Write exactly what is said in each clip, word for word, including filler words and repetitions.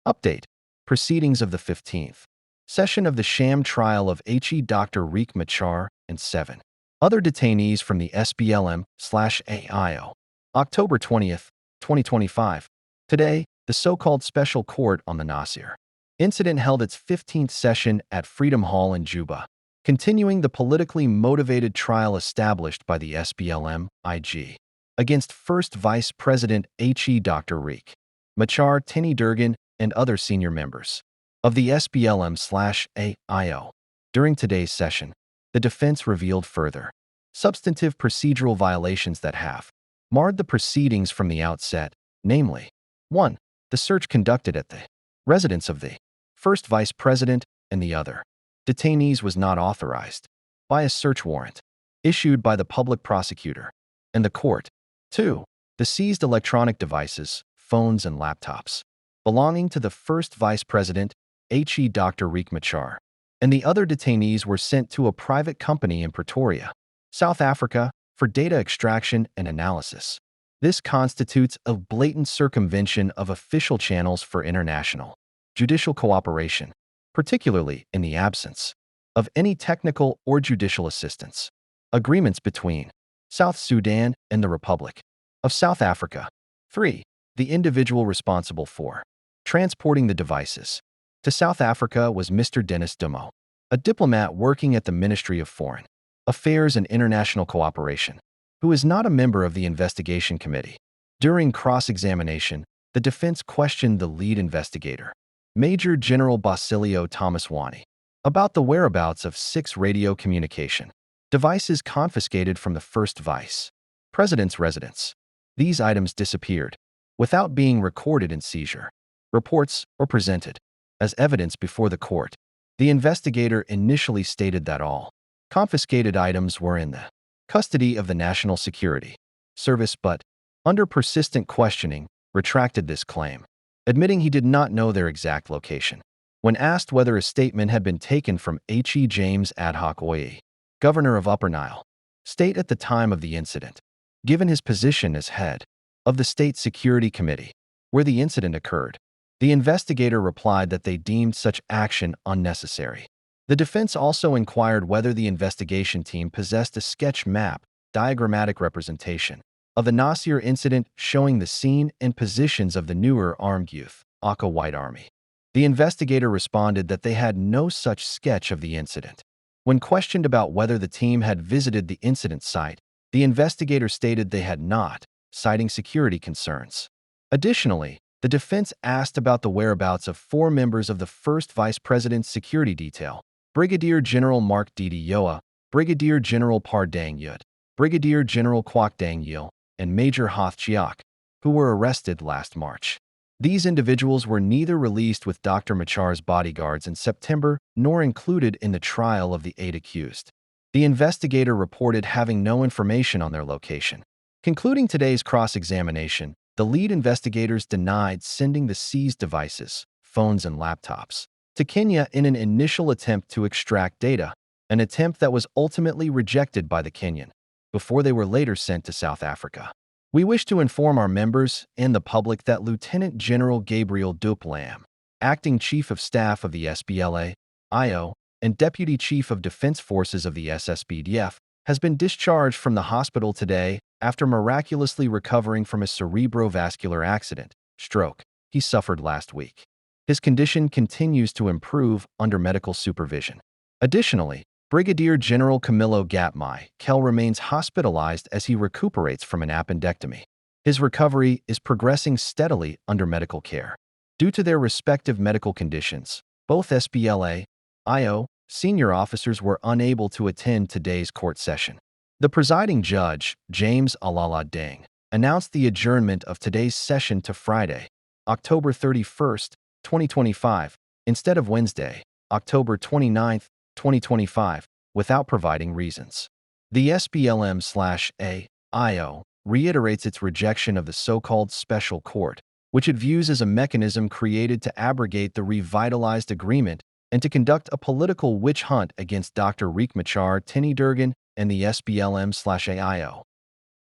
Update: Proceedings of the fifteenth session of the sham trial of H E Doctor Riek Machar and seven other detainees from the S P L M slash A I O. October twentieth, twenty twenty-five. Today, the so-called special court on the Nasir incident held its fifteenth session at Freedom Hall in Juba, continuing the politically motivated trial established by the S P L M I G against First Vice President H E Doctor Riek Machar, Teny Durgan, and other senior members of the S P L M slash A I O. During today's session, the defense revealed further substantive procedural violations that have marred the proceedings from the outset, namely: one, the search conducted at the residence of the first vice president and the other detainees was not authorized by a search warrant issued by the public prosecutor and the court. Two, the seized electronic devices, phones and laptops, belonging to the first vice president, H E Doctor Riek Machar, and the other detainees were sent to a private company in Pretoria, South Africa, for data extraction and analysis. This constitutes a blatant circumvention of official channels for international judicial cooperation, particularly in the absence of any technical or judicial assistance. Agreements between South Sudan and the Republic of South Africa. Three, the individual responsible for transporting the devices to South Africa was Mister Dennis Dumo, a diplomat working at the Ministry of Foreign Affairs and International Cooperation, who is not a member of the investigation committee. During cross-examination, the defense questioned the lead investigator, Major General Basilio Thomas Wani, about the whereabouts of six radio communication devices confiscated from the first vice president's residence. These items disappeared without being recorded in seizure reports or presented as evidence before the court. The investigator initially stated that all confiscated items were in the custody of the National Security Service, but, under persistent questioning, retracted this claim, admitting he did not know their exact location. When asked whether a statement had been taken from H E James Adhoc Oye, governor of Upper Nile State at the time of the incident, given his position as head of the State Security Committee, where the incident occurred, the investigator replied that they deemed such action unnecessary. The defense also inquired whether the investigation team possessed a sketch map, diagrammatic representation, of the Nasir incident showing the scene and positions of the Nuer armed youth, aka White Army. The investigator responded that they had no such sketch of the incident. When questioned about whether the team had visited the incident site, the investigator stated they had not, citing security concerns. Additionally, the defense asked about the whereabouts of four members of the first vice president's security detail: Brigadier General Mark Didi Yoa, Brigadier General Par Dang Yut, Brigadier General Kwak Dang Yil, and Major Hoth Chiak, who were arrested last March. These individuals were neither released with Doctor Machar's bodyguards in September nor included in the trial of the eight accused. The investigator reported having no information on their location. Concluding today's cross-examination, the lead investigators denied sending the seized devices, phones and laptops, to Kenya in an initial attempt to extract data, an attempt that was ultimately rejected by the Kenyan before they were later sent to South Africa. We wish to inform our members and the public that Lieutenant General Gabriel Duplam, acting chief of staff of the S P L A I O and deputy chief of defense forces of the S S P D F, has been discharged from the hospital today after miraculously recovering from a cerebrovascular accident, stroke, he suffered last week. His condition continues to improve under medical supervision. Additionally, Brigadier General Camillo Gapmai Kel remains hospitalized as he recuperates from an appendectomy. His recovery is progressing steadily under medical care. Due to their respective medical conditions, both S P L A I O senior officers were unable to attend today's court session. The presiding judge, James Alala Deng, announced the adjournment of today's session to Friday, October thirty-first, twenty twenty-five, instead of Wednesday, October twenty-ninth, twenty twenty-five, without providing reasons. The S P L M slash A I O reiterates its rejection of the so-called special court, which it views as a mechanism created to abrogate the revitalized agreement and to conduct a political witch hunt against Doctor Riek Machar, Teny Durgan, and the S P L M slash A I O.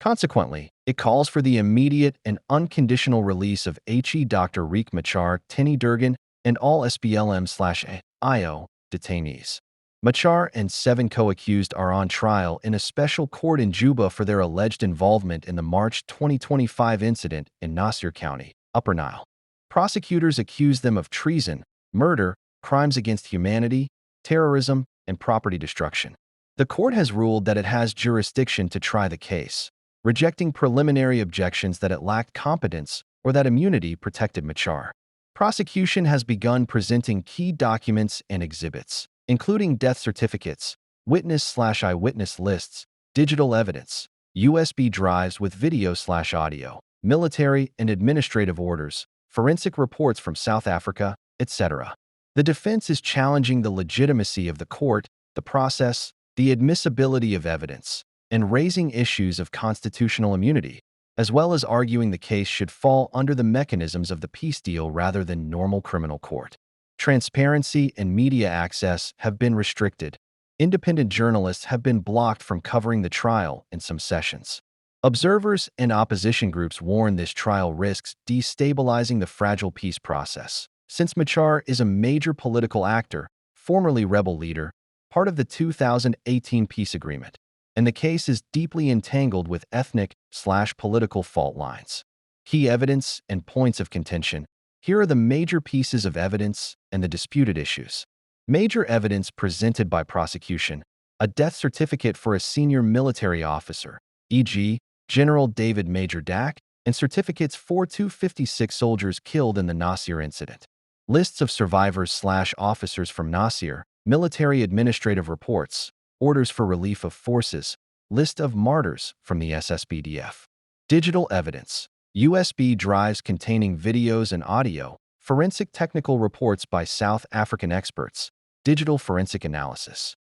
Consequently, it calls for the immediate and unconditional release of H E Doctor Riek Machar, Teny Durkin, and all S P L M slash I O detainees. Machar and seven co-accused are on trial in a special court in Juba for their alleged involvement in the March twenty twenty-five incident in Nasir County, Upper Nile. Prosecutors accuse them of treason, murder, crimes against humanity, terrorism, and property destruction. The court has ruled that it has jurisdiction to try the case, rejecting preliminary objections that it lacked competence or that immunity protected Machar. Prosecution has begun presenting key documents and exhibits, including death certificates, witness slash eyewitness lists, digital evidence, U S B drives with video slash audio, military and administrative orders, forensic reports from South Africa, et cetera. The defense is challenging the legitimacy of the court, the process, the admissibility of evidence, and raising issues of constitutional immunity, as well as arguing the case should fall under the mechanisms of the peace deal rather than normal criminal court. Transparency and media access have been restricted. Independent journalists have been blocked from covering the trial in some sessions. Observers and opposition groups warn this trial risks destabilizing the fragile peace process, since Machar is a major political actor, formerly rebel leader, part of the two thousand eighteen peace agreement, and the case is deeply entangled with ethnic slash political fault lines. Key evidence and points of contention. Here are the major pieces of evidence and the disputed issues. Major evidence presented by prosecution: a death certificate for a senior military officer, for example, General David Major Dak, and certificates for two fifty-six soldiers killed in the Nasir incident. Lists of survivors slash officers from Nasir, military administrative reports, orders for relief of forces, list of martyrs from the S S P D F. Digital evidence: U S B drives containing videos and audio, forensic technical reports by South African experts, digital forensic analysis.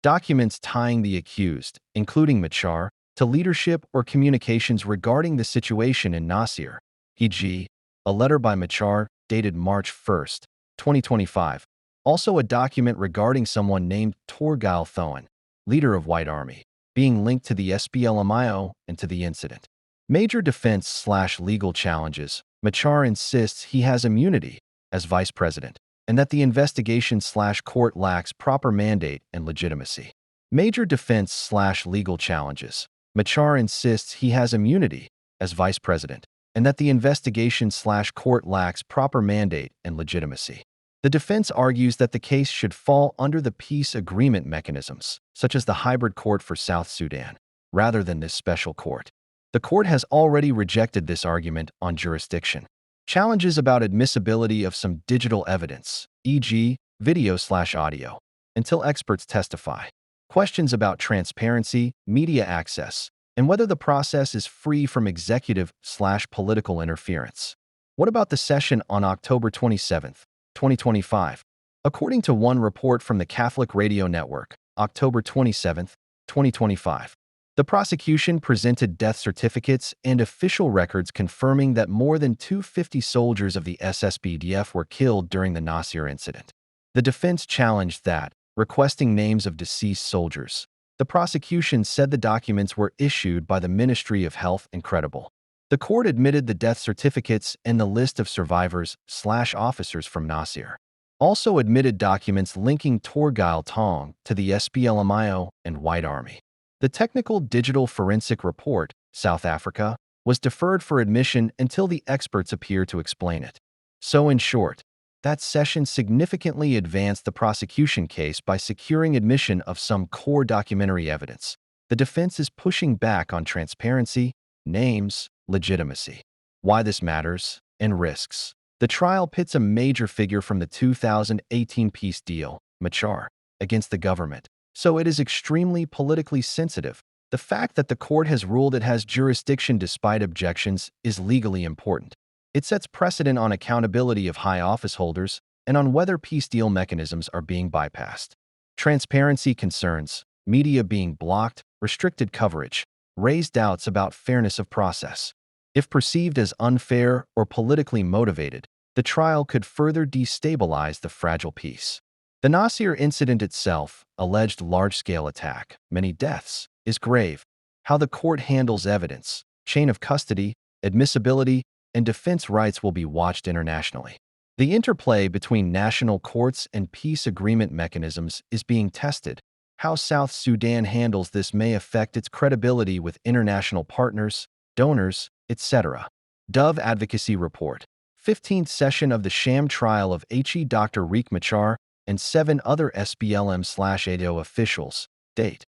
Documents tying the accused, including Machar, to leadership or communications regarding the situation in Nasir, for example, a letter by Machar dated March first, twenty twenty-five. Also a document regarding someone named Torgeir Thoen, leader of White Army, being linked to the S P L M I O and to the incident. Major defense slash legal challenges: Machar insists he has immunity as vice president and that the investigation slash court lacks proper mandate and legitimacy. Major defense slash legal challenges: Machar insists he has immunity as vice president and that the investigation slash court lacks proper mandate and legitimacy. The defense argues that the case should fall under the peace agreement mechanisms, such as the hybrid court for South Sudan, rather than this special court. The court has already rejected this argument on jurisdiction. Challenges about admissibility of some digital evidence, for example, video slash audio, until experts testify. Questions about transparency, media access, and whether the process is free from executive slash political interference. What about the session on October twenty-seventh, twenty twenty-five? According to one report from the Catholic Radio Network, October twenty-seventh, twenty twenty-five, the prosecution presented death certificates and official records confirming that more than two fifty soldiers of the S S P D F were killed during the Nasir incident. The defense challenged that, requesting names of deceased soldiers. The prosecution said the documents were issued by the Ministry of Health and credible. The court admitted the death certificates and the list of survivors slash officers from Nasir. Also admitted documents linking Torgeir Thoen to the S P L M I O and White Army. The technical digital forensic report, South Africa, was deferred for admission until the experts appear to explain it. So in short, that session significantly advanced the prosecution case by securing admission of some core documentary evidence. The defense is pushing back on transparency, names, legitimacy, why this matters, and risks. The trial pits a major figure from the two thousand eighteen peace deal, Machar, against the government, so it is extremely politically sensitive. The fact that the court has ruled it has jurisdiction despite objections is legally important. It sets precedent on accountability of high office holders and on whether peace deal mechanisms are being bypassed. Transparency concerns, media being blocked, restricted coverage, raise doubts about fairness of process. If perceived as unfair or politically motivated, the trial could further destabilize the fragile peace. The Nasir incident itself, alleged large-scale attack, many deaths, is grave. How the court handles evidence, chain of custody, admissibility, and defense rights will be watched internationally. The interplay between national courts and peace agreement mechanisms is being tested. How South Sudan handles this may affect its credibility with international partners, donors, et cetera. Dove Advocacy Report. Fifteenth session of the sham trial of H E Doctor Riek Machar and seven other S P L M slash A D O officials. Date,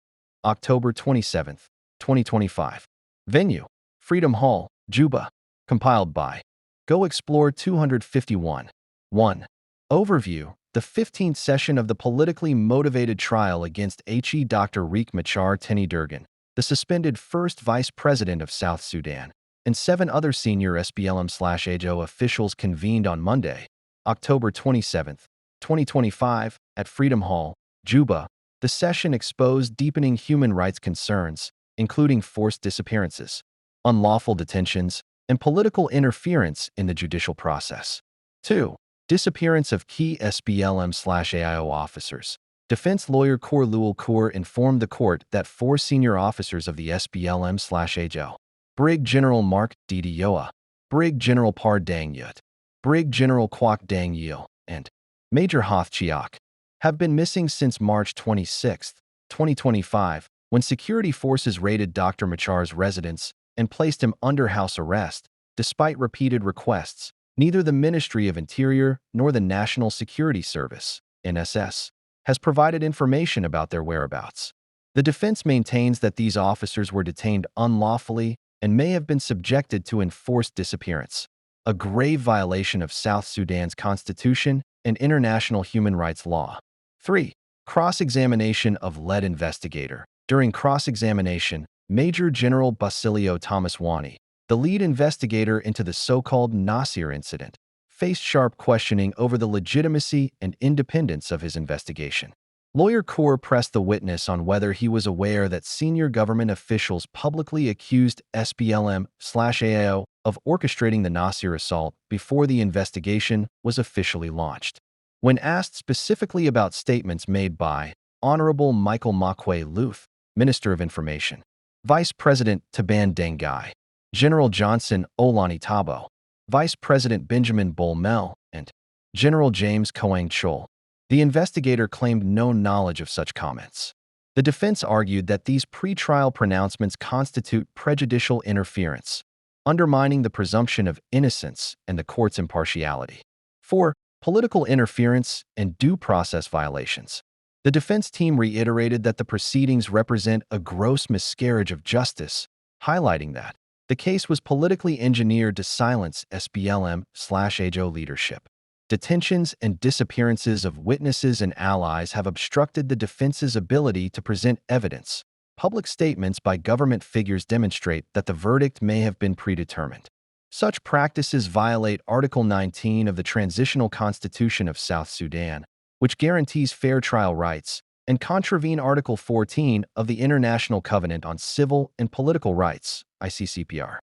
October twenty-seventh, twenty twenty-five. Venue, Freedom Hall, Juba. Compiled by Go Explore two hundred fifty-one. One. Overview. The fifteenth session of the politically motivated trial against H E Doctor Riek Machar Teny Durgan, the suspended first vice president of South Sudan, and seven other senior S P L M slash A D O officials convened on Monday, October twenty-seventh, twenty twenty-five, at Freedom Hall, Juba. The session exposed deepening human rights concerns, including forced disappearances, unlawful detentions, and political interference in the judicial process. Two. Disappearance of key S P L M slash A I O officers. Defense lawyer Kor Lewel Kor informed the court that four senior officers of the S P L M slash A D O, Brig General Mark Didi Yoa, Brig General Par Dang Yut, Brig General Kwak Dang Yil, and Major Hoth Chiak, have been missing since March twenty-sixth, twenty twenty-five, when security forces raided Doctor Machar's residence and placed him under house arrest, despite repeated requests. Neither the Ministry of Interior nor the National Security Service, N S S, has provided information about their whereabouts. The defense maintains that these officers were detained unlawfully and may have been subjected to enforced disappearance, a grave violation of South Sudan's constitution and international human rights law. Three. Cross-examination of lead investigator. During cross-examination, Major General Basilio Thomas Wani, the lead investigator into the so-called Nasir incident, faced sharp questioning over the legitimacy and independence of his investigation. Lawyer Kor pressed the witness on whether he was aware that senior government officials publicly accused S P L M slash A I O of orchestrating the Nasir assault before the investigation was officially launched. When asked specifically about statements made by Honorable Michael Makwe Luth, Minister of Information, Vice President Taban Deng Gai, General Johnson Olani Tabo, Vice President Benjamin Bol Mel, and General James Koang Chol, the investigator claimed no knowledge of such comments. The defense argued that these pretrial pronouncements constitute prejudicial interference, undermining the presumption of innocence and the court's impartiality. Four. Political interference and due process violations. The defense team reiterated that the proceedings represent a gross miscarriage of justice, highlighting that the case was politically engineered to silence S P L M slash A D O leadership. Detentions and disappearances of witnesses and allies have obstructed the defense's ability to present evidence. Public statements by government figures demonstrate that the verdict may have been predetermined. Such practices violate Article nineteen of the Transitional Constitution of South Sudan, which guarantees fair trial rights, and contravene Article fourteen of the International Covenant on Civil and Political Rights, I C C P R.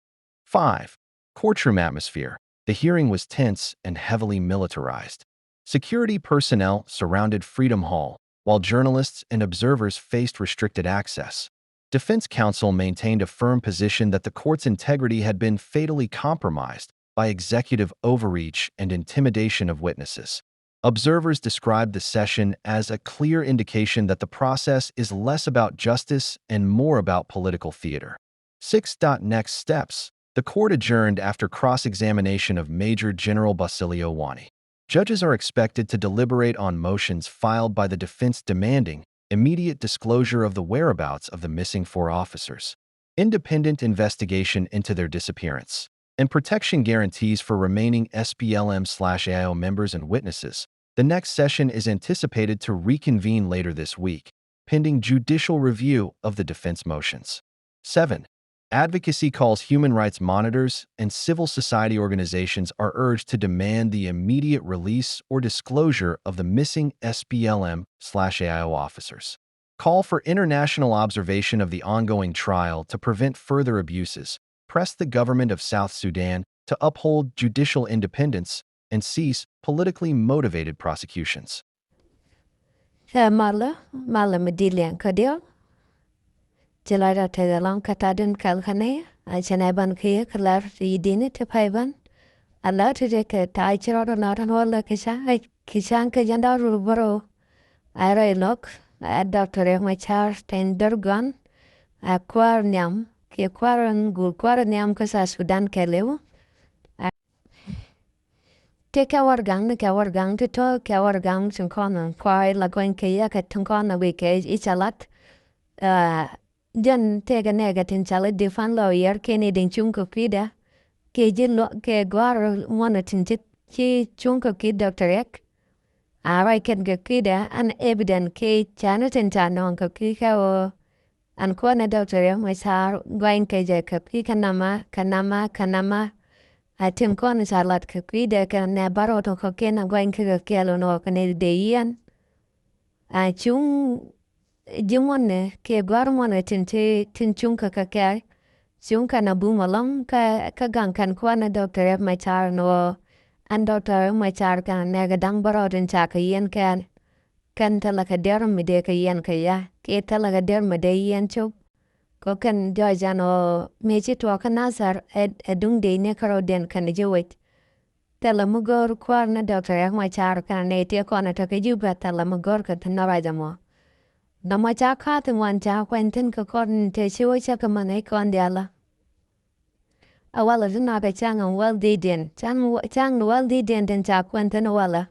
Five. Courtroom atmosphere. The hearing was tense and heavily militarized. Security personnel surrounded Freedom Hall, while journalists and observers faced restricted access. Defense counsel maintained a firm position that the court's integrity had been fatally compromised by executive overreach and intimidation of witnesses. Observers described the session as a clear indication that the process is less about justice and more about political theater. Six. Next steps. The court adjourned after cross-examination of Major General Basilio Wani. Judges are expected to deliberate on motions filed by the defense demanding immediate disclosure of the whereabouts of the missing four officers, independent investigation into their disappearance, and protection guarantees for remaining S P L M slash A I O members and witnesses. The next session is anticipated to reconvene later this week, pending judicial review of the defense motions. Seven. Advocacy calls. Human rights monitors and civil society organizations are urged to demand the immediate release or disclosure of the missing S P L M slash A I O officers. Call for international observation of the ongoing trial to prevent further abuses. Press the government of South Sudan to uphold judicial independence and cease politically motivated prosecutions. Ɛ malä, malä mi di̱t liɛŋ kä diaal. Ci lɔcdä tekɛ lɔŋ kä ta̱a̱ din kɛl kä nɛy, a cɛ nɛy ban kä yɛ kä lar i̱ di̱n i̱ ti pay ban. A lar ti dee kɛ ta̱a̱ ci rɔɔdɛ nɔɔt ɛn wä lɛ kɛ ca̱ŋ, kɛ ca̱ŋ kɛ jɛn da̱a̱ rur bärɔw. A rɛy lɔk, a Doctor Riek Machar Teny Dhurgon, a kuäär nhiam, kiɛ kuäär in guur kuäär nhiam kä South Sudan kɛɛliw. Ti kɛ warɛgaŋni, kɛ warɛgaŋ ti tɔ̱, kɛ warɛgaŋ tin kɔn in kɔaay la gɔny kɛ yɛ kɛ tin kɔn in wi̱i̱ kɛ i̱ ca lat. Jɛn tëëkɛ nɛɛkɛ tin ca lat defense lawyer kɛnɛ din cuŋ kɛ kui̱dɛ. Kɛ ji̱ lɔ kɛ gɔ̱a̱r muɔnɛ tin ci, ci cuŋ kɛ kui̱ Doctor Riek. A ruac kɛn kɛ kui̱dɛ an evidence kɛ canɛ tin ca nɔŋ kɛ kui̱ kɛ ɣöö an kuɔnɛ Doctor Riek Machar gɔny kɛ jɛ kɛ kui̱ kɛ nama, kɛ nama, kɛ nama. A tin kɔn ca lat kɛ kui̱dɛ kɛ nɛ bärɔw tɔ kɔ̱kiɛn a gɔny kɛ kɛ kɛɛl ɣöö nɔ kɛ nɛ dee yiɛn. A cuŋ ji̱ muɔnɛ kɛ gɔ̱a̱r muɔnɛ tin ti, tin cuŋ kɛ kɛ kɛɛl. Cuŋ kɛn a bum ɛlɔ̱ŋ kä, kä gaŋ kɛn kuɔnɛ Doctor Riek Machar nɔ. An Doctor Riek Machar kɛn nɛɛkɛ da̱ŋ bärɔw tin ca kɛ yiɛn kɛɛl. Kɛn thilɛ kɛ diɛr mi dee kɛ yiɛn kɛ yɛ kiɛ thilɛ kɛ diɛr mi dee yiɛn cop. Kɛ kɛn jɔɔc ɛn ɣöö mëë ci tuɔɔk kä Nasir ɛ, ɛ duŋ dee ni kärɔ̱diɛn kɛn ji̱ wec. Thilɛ mi go̱o̱r kuäär ni Doctor Riek Machar kɛn nɛy ti kɔn ɛ tɔ̱ kɛ Juba, thilɛ mi go̱o̱r kɛ thi̱n nɔ ruac ɛmɔ. Nɔmɔ ca ka̱a̱th in wan ca kuany thi̱n kɛ kɔn in te ci wä cä kɛ män i̱ kɔn diaal ɛ. A walɛ ti nɔakɛ cäŋ in wäl dhi̱i̱diɛn, cäŋ, cäŋ in wäl dhi̱i̱diɛn tin ca kuany thi̱n walɛ.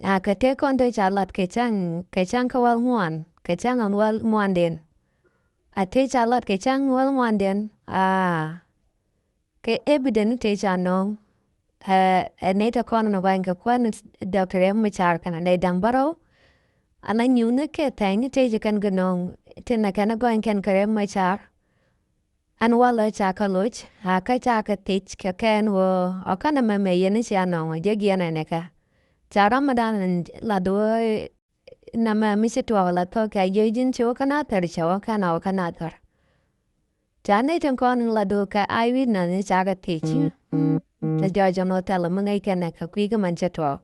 A kɛ tëë kɔn tëë ca lat kɛ cäŋ, kɛ cäŋ kä wäl ŋuan, kɛ cäŋ ɛn wäl ŋuandiɛn. A tëë ca lat kɛ cäŋ wäl ŋuandiɛn, a kɛ evidence tëë ca nɔŋ. Ɛ, ɛ nɛy tɛ kɔn nɔ gɔny kɛ kuɛn Doctor Riek Machar kɛnɛ nɛy da̱ŋ bärɔw. An a nyuuth ni kɛ thɛny tëë ci kɛn kɛ nɔŋ, tin ɛ kɛn gɔny kɛn kɛ Riek Machar. Ɛn walɛ ca kɛ loc, a kä ca kɛ thiec kɛ kɛn ɣöö ɔ kɛn ɛmɛ mɛ yɛn i̱ cia nɔŋ ɔ jek yɛn ɛn ɛ kɛ. Ca ramɛdan in la duɔ̱ɔ̱c nɛmɛ mi ci tuɔɔk la thok kɛ jiök ji̱n ci wä kä Nathir, cɛ wä kɛn a wä kä Nathir. Ca nɛy tin kɔn in la duɔ̱ɔ̱c kɛ eye witness ni ca kɛ thiec. Cɛ jɔɔc ɛn ɣöö thilɛ mi ŋäc kɛn ɛ kɛ kui̱ kä mɛn ci tuɔɔk.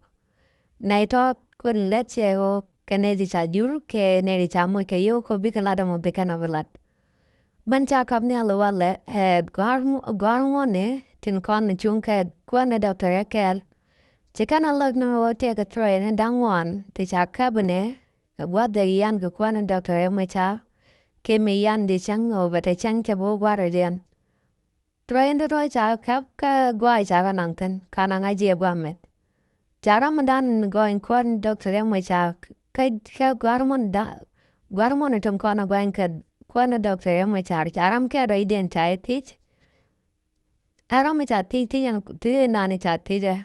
Nɛy tɔ̱ kuɛn lɛt cɛ ɣöö kɛ nɛy ti ca jur kɛ nɛy ti ca moc kɛ yio̱w kɛ bikɛ lat ɛmɔ bikɛ nɔ bi lat. Bän ca kap nhial i̱ walɛ ɛ gɔ̱a̱r, gɔ̱a̱r ŋuɔ̱tni tin kɔn cuŋ kɛ kuäär ni Doctor Riek kɛɛl. Ci kɛn a lak ni ɣöö tëëkɛ threat ni da̱ŋ ŋuan ti ca käp ni ɛ gua̱th dee yian kɛ kuäär ni Doctor Riek Machar. Kɛ mi yian di cäŋ ɣöö bɛ te cäŋ cɛ bi wä gua̱a̱r rɛdiɛn. Threat in ti tɔ̱ ca käp kä gua̱a̱c ca kɛ naŋ thi̱n, ka naŋ a jiɛ gua̱a̱ mɛt. Ca ramɛdan gɔny kuäär ni Doctor Riek Machar kä, kä gua̱a̱r muɔ̱n da, gua̱a̱r muɔ̱n i̱ tin kɔn a gɔny kɛ kuäär ni Doctor Riek Machar. Ca ram kɛ rɔ̱cdiɛn ca i̱ thiec. Ɛ ram mi ca thiec, thiec ɛn, thiec ɛn nani ca thiec ɛ.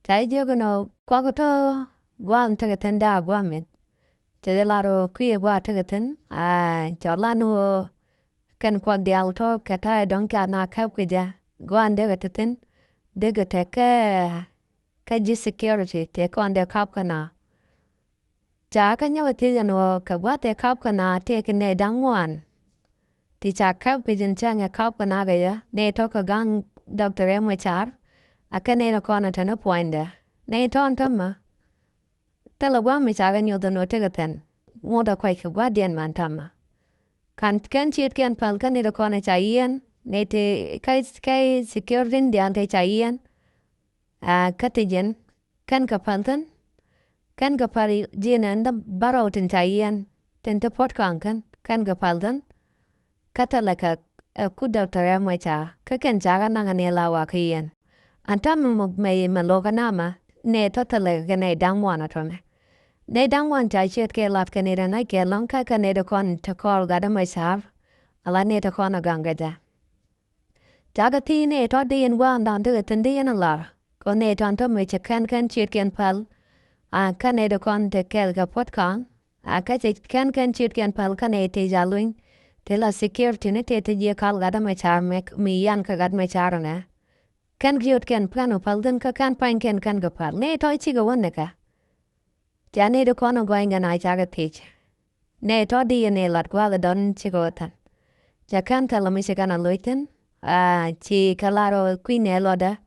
Ca jiök inɔ kuak tɔ guam tekɛ thi̱n, da̱a̱ guam min. Cɛ jɛ lar ɣöö kui̱ ɛ guam tekɛ thi̱n, a cɔ lan ɣöö kɛn kuak diaal tɔ kɛ ta̱a̱ ɛ dɔ̱ŋ ca na käp kɛ jɛ. Guam dekɛ te thi̱n, dekɛ te kɛ, kɛ ji̱ security tëë kɔn dee kap kɛ na. Ca kä nyɔk ɛ thiec ɛn ɣöö kɛ gua̱th tëë kap kɛ na tëë kɛ nɛy da̱ŋ ŋuan. Ti ca käp kɛ ji̱n cäŋ ɛ kap kɛ na kɛ yɛ, nɛy tɔ̱ kɛ ga̱ŋ Doctor Riek Machar, a kɛ nɛy tɔ̱ kɔn ɛ te ni puɔ̱nydɛ. Nɛy tɔ̱ ɛn tämɛ. Thilɛ gua̱a̱th mi ca kɛ nyuɔth ɛn ɣöö tekɛ thi̱n. Ŋot ɛ kuac kɛ gua̱a̱thdiɛn man tämɛ. Kan kɛn ciötkiɛn päl kä nɛy tɔ̱ kɔn ɛ ca yiɛn, nɛy ti kä, kä security diaal tëë ca yiɛn. A kä ti ji̱n kɛn kɛ päl thi̱n. Kɛn kɛ päl ji̱n ɛn däm bärɔw tin ca yiɛn tin ti puɔ̱t kɔaŋ kɛn, kɛn kɛ päl thi̱n. Kä thilɛ kɛ ɛ ku Doctor Riek Machar kä kɛn ca kɛ naŋ ni la wa kä yiɛn. An ta̱mɛ muk mɛ yi mɛ lo̱kä namɛ nɛ tɔ̱ thilɛ kɛ nɛ da̱ŋ muɔ̱n ɛ tɔ̱nɛ. Nɛ da̱ŋ muɔ̱n ca ciöt kɛ lat kɛ nɛ dɛ na̱c kɛ lɔ̱ŋ kä kɛ nɛ dɛ kɔn te kɔɔl gat dämɛ ca̱r. Ala nɛ te kɔn ɛ gaŋ kɛ jɛ. Cakɛ thiec nɛ tɔ̱ di yɛn gua̱a̱n da̱a̱n tekɛ thi̱n di yɛn ɛ lar. Kɛ nɛ tɔ̱ mi cɛ kɛn kɛn ciötkiɛn päl. A kä nɛ di kɔn te kɛɛl kɛ puɔ̱t kɔaŋ. A kä cɛ kɛn kɛn ciötkiɛn päl kä nɛ tëë ca luny. Te la security ni tëë te jiɛ kal gat dämɛ ca̱r mɛ mi yan kɛ gat mɛ ca̱r nɛ. Kɛn ciötkiɛn kɛn kɛ päl thi̱n kä kɛn pa̱nykiɛn kɛn kɛ päl. Nɛ tɔ̱ cikɛ wä nikɛ. Ca nɛ di kɔn ɛ gɔny kɛ na cakɛ thiec. Nɛ tɔ̱ di yɛn ɛ lat gua̱a̱th ɛ dɔ̱n cikɛ wä thi̱n. Ca kɛn thilɛ mi ci kɛn a loc thi̱n. A ci kɛ lar ɔ kui̱ nɛ luɔtdä.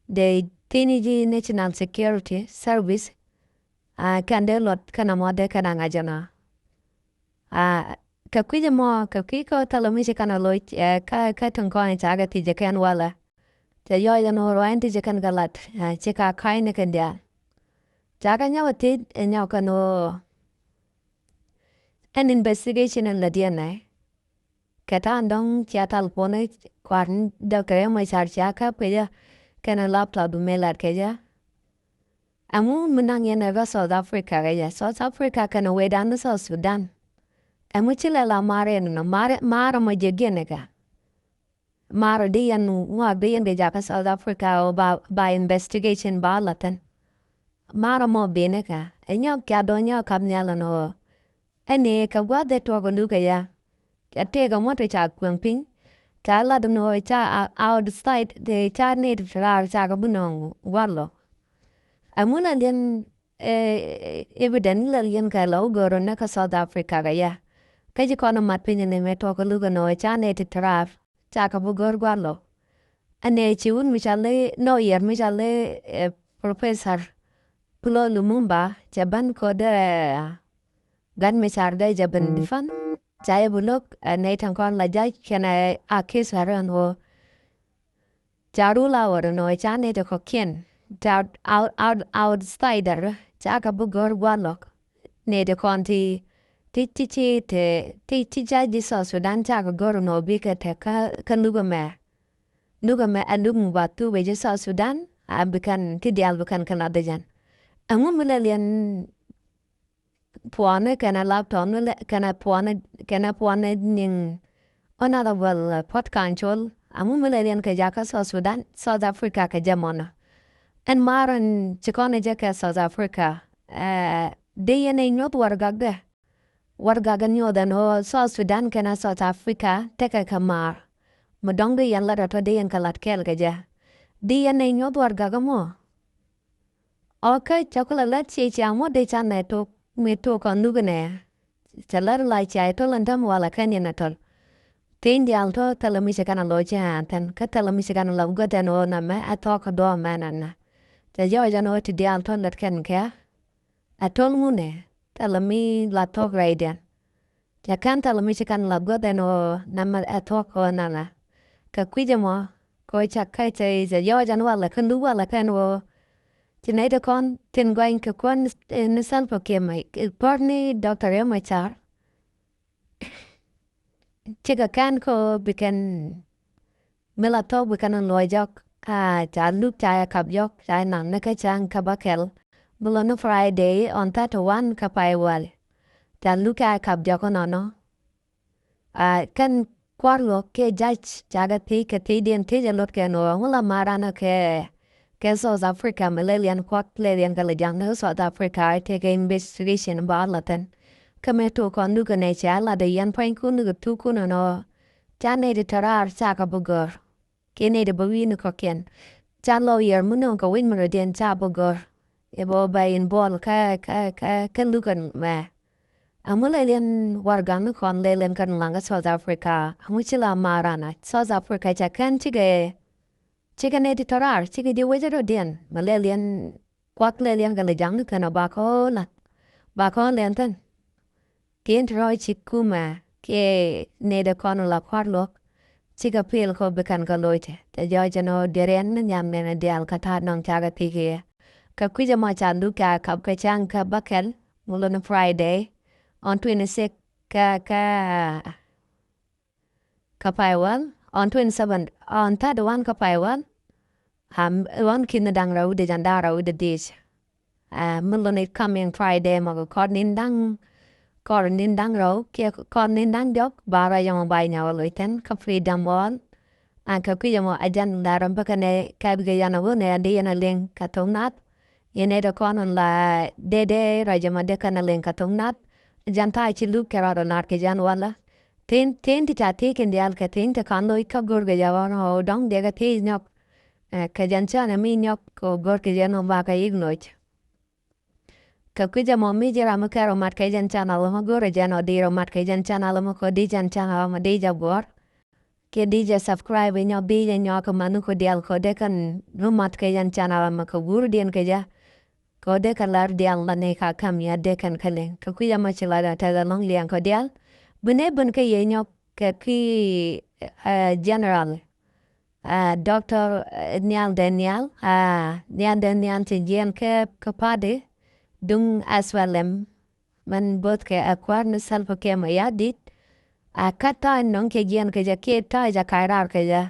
Dee thi̱n ji̱ National Security Service. A kɛn dee luɔt kɛn a mɔ dee kɛn a ŋa̱c ɛnɔ. A Kɛ kui̱c ɛmɔ, kɛ kui̱ kɔ thilɛ mi ci kɛn a loc, ɛ, kä, kä tin kɔn ca kɛ thiec kɛn walɛ. Cɛ yɔc ɛn ɣöö ruac in ti ci kɛn kɛ lat, ɛ, ci ka ka̱cnikɛn diaal. Ca kɛ nyɔk a thiec, ɛ, nyɔk kɛn ɣöö ɛn investigation in la D N A. Kɛ ta̱a̱ dɔ̱ŋ cia thal puɔ̱nɛ kua̱r ni Doctor Riek Machar cia käp kɛ jɛ kɛnɛ laptop du mëë lat kɛ jɛ. Ɛŋu mi naŋ yɛn ɛ bä South Africa kɛ jɛ? South Africa kɛnɛ wecdan ni South Sudan. Ɛŋu ci lɛ la maar yɛn nɔ, maar, maar mɔ jɛ giɛn ɛ kɛ. Maar di yɛn ŋuak di yɛn kɛ jakä South Africa ɔ ba, ba investigation ba la thin. Maar mɔ ben ɛ kɛ. Ɛ nyɔk kia dɔ̱ŋ nyɔk kap nhial ɛn ɣöö ɛn ëë kɛ gua̱th ëë tuɔɔk ɛ luk ɛ ya. Ca tëëk ɛmɔ ti ca kueŋ piny. Ca lat ɛn ɣöö ca a-, outside, tëë ca nɛy ti raar ca kɛ bi nööŋ gua̱th lɔ. Ɛŋu la liɛn, eh, evident la liɛn kɛ la wä gör ɔ nɛ kä South Africa kɛ ya. Kä ci kɔn ɛ mat piny ɛn ëë mëë tuɔɔk ɛ luk ɛn ɣöö ca nɛy ti raar ca kɛ bi gör gua̱th lɔ. Ɛn ëë ci wut mi ca lɛ lawyer mi ca lɛ, eh, professor Pullo Lumumba cɛ ben kɛ ɣöö dee, eh, Gat mi car dee jɛ ben defend. Ca yɛ bi lo̱k, eh, nɛy tin kɔn la judge kɛnɛ a case ɛ rɛn ɣöö ca rule out ɛn ɣöö ca nɛy ti kɔ̱kiɛn, ca out-, out-, outsider ca kɛ bi gör gua̱th lɔ. Nɛy ti kɔn ti, ti, ti, ti, ti, ti, ti judge ji̱ South Sudan ca kɛ gör ɛn ɣöö bikɛ te kä, kä luk ɛmɛ. Luk ɛmɛ ɛ luk mi ba thuk ɛ ji̱ South Sudan, a bi kɛn ti diaal bi kɛn kɛ lath ɛ jɛn. Ɛŋu mi lɛ liɛn puɔ̱nɛ kɛnɛ laptop ni lɛ, kɛnɛ puɔ̱nɛ, kɛnɛ puɔ̱nɛ niŋ honorable Puot Kaŋ Col. Ɛŋu mi lɛ liɛn kɛ jakä South Sudan, South Africa kɛ jɛ mɔnɔ. Ɛn maar ɛn ci kɔn ɛ jɛ kɛ South Africa, eh, dee yɛn ɛ nyuɔth warɛgakdɛ. Warɛgak ɛn nyuɔth ɛn ɣöö South Sudan kɛnɛ South Africa tekɛ kɛ maar. Mi dɔ̱ŋ dee yɛn lat ɛ tɔ dee yɛn kɛ lat kɛɛl kɛ jɛ. Dee yɛn ɛ nyuɔth warɛgak ɛmɔ. Ɔ kä cɛ kulɛ lät ciɛ cia ŋuɔ̱t dee canɛ tok mi tok kɔn luk inɛ. Cɛ lät la cia itöl in täm walɛ kɛn yɛn itöl. Thieny diaal tɔ thilɛ mi ci kɛn a loc ci ɣän thi̱n kä thilɛ mi ci kɛn a lap guäth ɛn ɣöö nɛmɛ ɛ thuɔ̱k kä duɔ̱ɔ̱p mɛn ɛn nɛ. Cɛ jɔɔc ɛn ɣöö ti diaal tɔ lät kɛn kɛ. Ɛ töl ŋunɛ thilɛ mi la thuɔ̱k rɛydiɛn. Cɛ kɛn thilɛ mi ci kɛn la guäth ɛn ɣöö nɛmɛ ɛ thuɔ̱k ɣöö nɛnɛ. Kɛ kui̱c ɛmɔ kɛ ɣöö ca kɛc cɛ i̱ cɛ yɔɔc ɛn walɛ kɛ luk walɛ kɛn ɣöö ci nɛy ti kɔn tin gɔny kɛ kuäär ni, ni Salva Kiir mɛ, kuäär ni Doctor Riek Machar. Cikɛ kɛn kɛ ɣöö bi kɛn mi la thuɔ̱k bi kɛn luɔc jɔk. Aa, ca luk ca yɛ kap jɔk, ca yɛ naŋ ni kä cäŋ kä bäkɛl. Bi lɔ ni Friday on thirty one kä pay wäl. Ca luk ca yɛ kap jɔk inɔnɔ. Aa, kɛn kua̱r luɔk kɛ judge ca kɛ thiec kɛ thiecdiɛn thiec ɛ luɔt kɛn ɣöö ŋu la maran ɔ kɛ, kɛ South Africa mi lɛliɛn kuak lɛliɛn kɛ lɛ jaŋ ni South Africa ɛ tekɛ investigation ba la thin. Kä mëë tok kɔn luk kɛ nɛ ca lat ɛ yɛn pua̱nykun ni kɛ thukun ɛnɔ. Ca nɛy ti te raar ca kɛ bi gör. Kiɛ nɛy ti bä wi̱i̱ ni kɔ̱kiɛn. Ca lawyer mi nööŋ kɛ wi̱c mi rɔ̱diɛn ca bä gör. I̱ bä bä involve kä, kä, kä, kä lukän mɛ. Amäni lɛliɛn warɛgakni kɔn lɛliɛn kɛn laŋ kä South Africa. Amäni ci la maranɔ South Africa ca kɛn cikɛ, cikɛ nɛy ti tɔ̱ raar, cikɛ ji̱ wecä rɔ̱diɛn. Mɛ lɛliɛn kuak lɛliɛn kɛ lɛ jaŋni kɛn ɔ bakɔ la̱t. Bakɔ lɛn thi̱n. Kiɛn ti rɔɔc ci kumɛ kiɛ nɛy ti kɔn la kua̱r luɔ̱k. Cikɛ pil kɔ bi kɛn kɛ loc tɛ. Tɛ jɔɔc ɛn ɔ diɛriɛn ni nhiam nɛn diaal kä ta̱a̱ nɔŋ cakɛ thi̱k i̱. Kɛ kui̱c ɛmɔ ca luk ca kap kɛ cäŋ kä bäkɛl, mi lot ni Friday, on twenty six kä, kä kä pay wäl, on twenty seven, on thirty one kä pay wäl. Am, ɣɔn ki̱n ni da̱ŋ rɛw wi̱cdɛ jiɛn da̱ŋ rɛw wi̱cdɛ dhieec. Aa, mi lot ni coming Friday mɔ kɛ kɔr ni̱n da̱ŋ, kɔr ni̱n da̱ŋ rɛw kiɛ kɔr ni̱n da̱ŋ diɔ̱k ba ruac ɛmɔ ba nyɔk loc thi̱n kä Freedom Hall. An kɛ kui̱c ɛmɔ ɛ jɛn la rɛm bä kɛnɛ kɛ bikɛ yɛn ɛ wä nɛ di yɛn ɛ liŋ kɛ thok nath. Yɛn ɛ dee kɔn la dee dee ruac ɛmɔ dee kɛn ɛ liŋ kɛ thok nath. Jɛn tha̱a̱ ci luk kɛ rɔɔdɛ lar kɛ jɛn walä. Thi̱n, thi̱n ti ca thiec kɛn diaal kɛ thi̱n ti ka̱n loc kä go̱rkɛ jɛ ɣɔn ɣɔw dɔ̱ŋ diɛkɛ thiec nyɔk. Ɛ, kɛ jɛn cäŋ ɛ mi nyɔk kɛ go̱rkɛ jɛ nɔ bakɛ ignore. Kɛ kui̱c ɛmɔ mi ji̱ ram mi kɛr ɔ mat kɛ jɛn channel ɛmɔ go̱rɛ jɛn ɔ di̱i̱r ɔ mat kɛ jɛn channel ɛmɔ kɛ di jɛn channel ɛmɔ di jɛ guɔ̱r. Kiɛ di jɛ subscribe inyɔ bi jɛ nyɔk kɛ mani kɔ diaal kɔ dee kɛn mi mat kɛ yɛn channel ɛmɛ kɛ wur diɛn kɛ jɛ. Kɔ dee kɛ lar diaal la ni ka kam ya dee kɛn kɛ liŋ. Kɛ kui̱ ɛmɔ ci la dee tɛth ɛlɔ̱ŋ liɛŋ kɔ diaal. Bi nɛy ben kä yɛ nyɔk kɛ ki, eh, General, eh, Doctor, eh, Nhial Deng Nhial, ah, Nhial Deng Nhial cɛ jiɛn kɛ, kɛ party duŋ S P L M, mɛn bo̱th kɛ, eh, kuäär ni Salva Kiir Mayardit. Ah, kä ta̱a̱ nɔŋ cɛ jiɛn kɛ jɛ kiɛ ta̱a̱ jɛ ka̱c raar kɛ jɛ.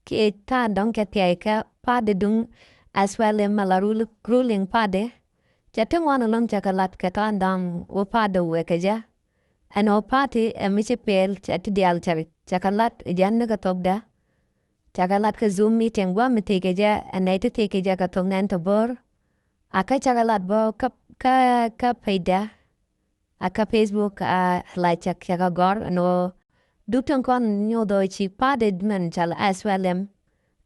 Kiɛ ta̱a̱ dɔ̱ŋ cɛ thia̱y kɛ party duŋ S P L M mɛ la rul-, ruling party. Cɛ ti ŋuan ɛlɔ̱ŋ cɛ kɛ lat kɛ ta̱a̱ dɔ̱ŋ wä party wëë kɛ jɛ. Ɛn ɣöö party ɛ mi ci pel cɛ ti diaal cɛ, cɛ kɛ lat jɛn ni kɛ thokdɛ. Cɛ kɛ lat kɛ Zoom meeting gua̱a̱th mi thiec kɛ jɛ, ɛ nɛy ti thiec kɛ jɛ kɛ thok nɛn ti bo̱r. A kä cɛ kɛ lat bä kä, kä, kä page dɛ. A kä Facebook, a la cak cak a gɔr ɛn ɣöö duk tin kɔn nyoth ɣöö ci party mɛn cal S P L M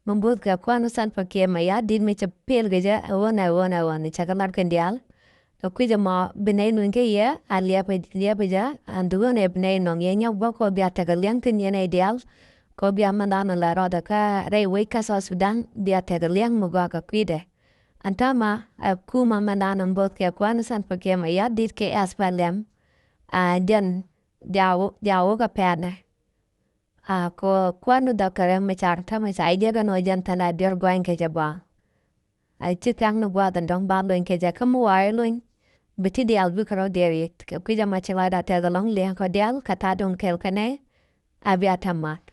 mi bo̱th kɛ kuan Salva Kiir Mayardit mi cɛ pel kɛ jɛ ɛ ɣöö nɛ, ɛ ɣöö nɛ, ɛ ɣöö nɛ cak a lat kɛn diaal. Kɛ kui̱c ɛmɔ bi nɛy luny kä yɛ a liɛpɛ, liɛpɛ jɛ an duk ɣöö nɛ bi nɛy nɔŋ yɛ nyɔk bä kɛ ɣöö bia tekɛ liɛŋ thi̱n yɛn nɛy diaal. Kɛ ɣöö bia mɛn dhan la rɔɔdɛ kä rɛy wec kä South Sudan bia tekɛ liɛŋ mi gɔaa kɛ kui̱dɛ. An täämɛ ɛ kumɛ mɛn dhan bo̱th kɛ kuan Salva Kiir Mayardit kɛ S P L M. A jɛn jaw, jaw kɛ pɛnɛ. A kɔ kuan Doctor Riek Machar täämɛ ca jiɛk ɛn ɣöö jɛn thilɛ diɔ̱r gua̱ny kɛ jɛ bä. A ci thia̱k ni gua̱a̱th ɛn dɔ̱ŋ ba lony kɛ jɛ kä mi wa̱a̱ i̱ lony. Bi ti diaal bikɛ rɔ diɛɛr yit kɛ kui̱c ɛmɔ ci lɔcdä tɛth ɛlɔ̱ŋ liɛŋ kɔ diaal kɛ ta̱a̱ duŋ kɛl kɛ nɛy. A bia tɛm ma̱a̱t.